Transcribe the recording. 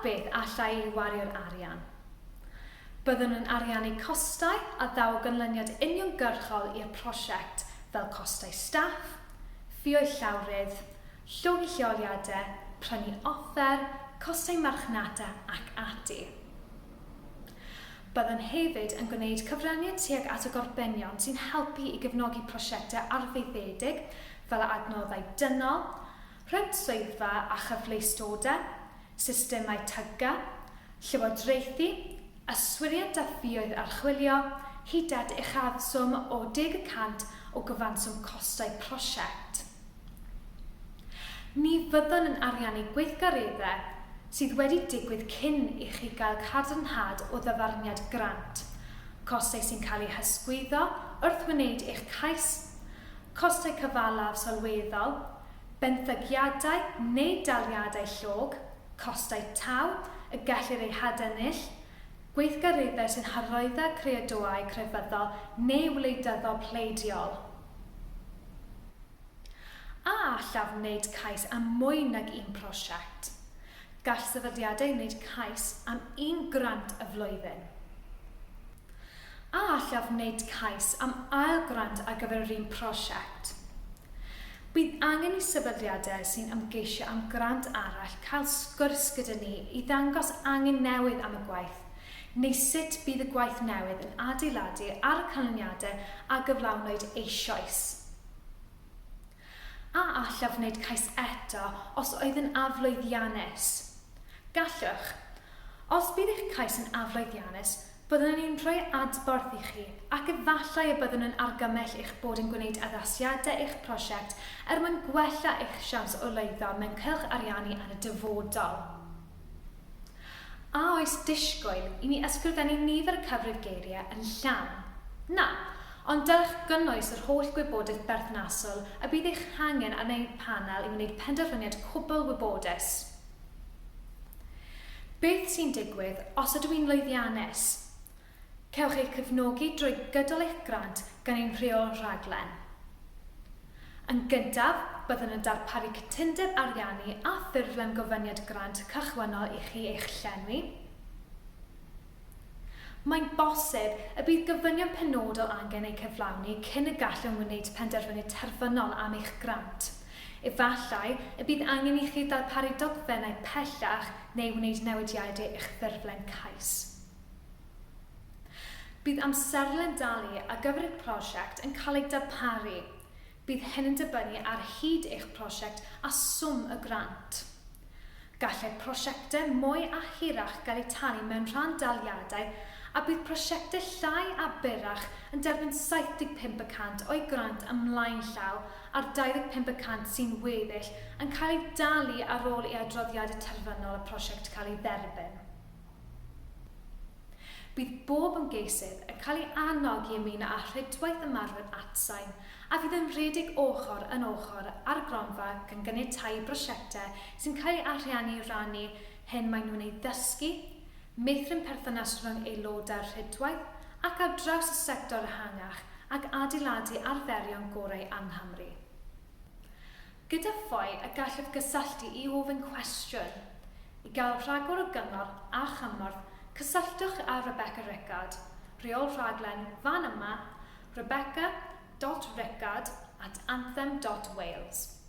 beth alla i wario'r arian? Byddwn yn ariannu costau a ddaw o ganlyniad uniongyrchol i'r prosiect fel costau staff, ffioedd llawrydd, llogi lleoliadau, prynu offer, costau marchnata ac ati. Byddwn hefyd yn gwneud cyfraniad tuag at y gorbenion sy'n helpu i gefnogi prosiectau arfaethedig fel adnoddau dynol, rhent swyddfa a chyfleustodau, systemau TGA, llywodraethu, yswiriant a ffioedd archwilio, hyd at uchafswm o deg y cant o gyfanswm costau prosiect. Ni fyddwn yn ariannu gweithgareddau sydd wedi digwydd cyn i chi gael cadarnhad o ddyfarniad grant, costau sy'n cael eu hysgwyddo wrth wneud eich cais, costau cyfalaf sylweddol, benthyciadau neu daliadau llog, costau taw y gellir eu hadennill, gweithgareddau sy'n hyrwyddo credoau crefyddol neu wleidyddol pleidiol. A allaf wneud cais am mwy nag un prosiect? Gall sefydliadau wneud cais am un grant y flwyddyn. A allaf wneud cais am ail grant ar gyfer yr un prosiect? Bydd angen i sefydliadau sy'n ymgeisio am grant arall cael sgwrs gyda ni i ddangos angen newydd am y gwaith, neu sut bydd y gwaith newydd yn adeiladu ar y canlyniadau a gyflawnwyd eisoes. A allaf wneud cais eto os oedd yn aflwyddiannus? Gallwch. Os bydd eich cais yn aflwyddiannus, Byddwn ni'n rhoi adborth i chi ac efallai y byddwn yn argymell eich bod yn gwneud addasiadau i'ch prosiect er mwyn gwella eich siawns o lwyddo mewn cylch ariannu yn y dyfodol. A oes disgwyl i mi ysgrifennu nifer y cyfrif geiriau yn llawn? Na, ond dylech gynnwys yr holl gwybodaeth berthnasol y bydd eich hangen ar ein panel i wneud penderfyniad cwbl wybodus. Beth sy'n digwydd os ydw i'n lwyddiannus? Cewch eich cefnogi drwy gydol eich grant gan ein rheol rhaglen. Yn gyntaf, byddwn yn darparu cytundeb ariannu a ffurflen gofyniad grant cychwynnol i chi eich llenwi. Mae'n bosib y bydd gofynion penodol angen eu cyflawni cyn y gallwn wneud penderfyniad terfynol am eich grant. Efallai y bydd angen i chi ddarparu dogfennau pellach neu wneud newidiadau i'ch ffurflen cais. Bydd amserlen dalu ar gyfer eich prosiect yn cael ei darparu. Bydd hyn yn dibynnu ar hyd eich prosiect a swm y grant. Gallai prosiectau mwy a hirach gael eu talu mewn rhan-daliadau a bydd prosiectau llai a byrrach yn derbyn 75 y cant o'u grant ymlaen llaw a'r 25 y cant sy'n weddill yn cael ei dalu ar ôl i adroddiadau terfynol y prosiect cael ei dderbyn. Bydd bob ymgeisydd yn cael ei annog i ymuno â Rhwydwaith Ymarfer Atsain a fydd yn rhedeg ochr yn ochr â'r gronfa gan ganiatáu i brosiectau sy'n cael eu ariannu rannu hyn maen nhw'n ei ddysgu, meithrin perthynas rhwng aelodau'r rhwydwaith ac ar draws y sector ehangach ac adeiladu arferion gorau yng Nghymru. Gyda phwy y gallaf gysylltu i ofyn cwestiwn? I gael rhagor o gyngor a chymorth, cysylltwch â Rebecca Rickard, Rheol Rhaglen fan yma, rebecca dot rickard at anthem dot wales.